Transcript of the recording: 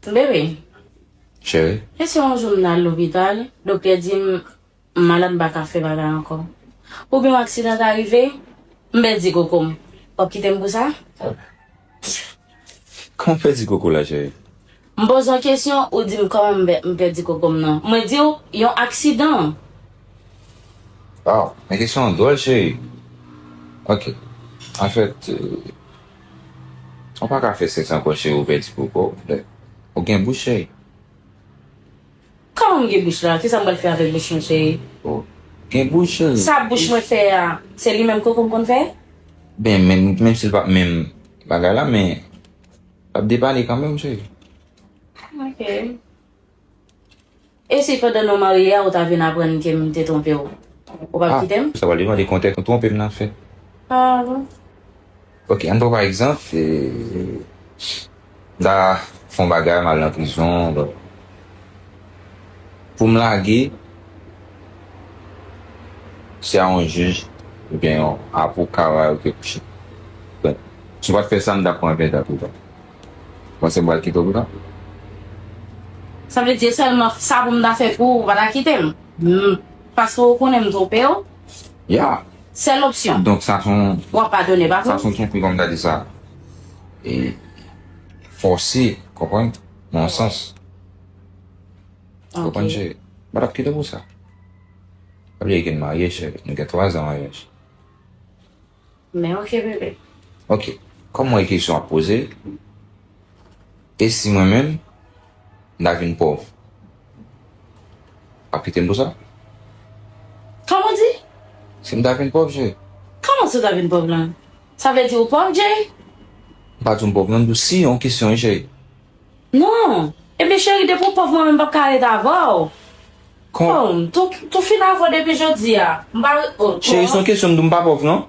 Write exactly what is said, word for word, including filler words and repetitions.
Bebe, cheri, e si yon jou m t al lopital, doktè di m m malad, m pa ka fè bagay ankò? Oubyen yon aksidan ta rive, m pèdi koko m. W ap kite m pou sa? Kòman w pèdi koko la, cheri? M poze w kesyon, ou di m kòman m pè-, m pèdi koko m nan. Mwen di w, yon aksidan. Waw, men kesyon an dwòl, cheri. Ok. Anfèt, euh, ou pa ka fè sèks ankò, cheri, ou pèdi koko w. Ou gen bouch, cheri. Kòman m gen bouch la? Kisa m pral fè avèk bouch mwen, cheri? Oh, gen bouch, cheri. Sa bouch mwen fè a, se li menm koko m konn fè? Ben, menm, menm si l pa menm bagay la, men l ap depale kanmenm, cheri. Ok. E si pandan nou marye a, ou ta vin aprann ke m te twonpe w? Ou p ap kite m? Ah, sa pral depann de kontèks ou twonpe m nan, fè. Ah, bon. Ok, ann pran pa egzanp, e, m ta fè yon bagay, m al nan prizon, bon. Pou m lage, se a yon jij oubyen yon avoka w a yo ki kouche. Bon, si w pa t fè sa, m t ap pran pèdi koko m. Ou panse m pral kite w pou sa? Sa vle di sèlman sa pou m ta fè pou ou, ou pa ta kite m. M, paske ou konnen m twonpe w. Ya. Sèl opsyon. Donk, sa se yon, w ap padone, pa sa se yon twonpe, kòm m ta di sa. E fòse, konprann? Nan yon sans. Konprann, cheri? M pa t ap kite w pou sa. Pa bliye ke n marye, cheri. Nou gen twa zan maryaj. Men ok, bebe. Ok. Kòm w wè kesyon ap poze, e si mwen menm, m ta vin pòv? W ap kite m pou sa? Kòman w di? Si m ta vin pòv, cheri. Kòman si w ta vin pòv lan? Sa vle di ou pòv, Jay? M pa di w m pòv, non, m di w si yon kesyon, wi, cheri. Non. Ebyen, cheri, depi w pòv, mwen menm m p ap ka ret avè w. Kon- Kòm, tou, tou fin avè w depi jodi a. M pa, oh, cheri, se yon kesyon m di w m pa pòv, non?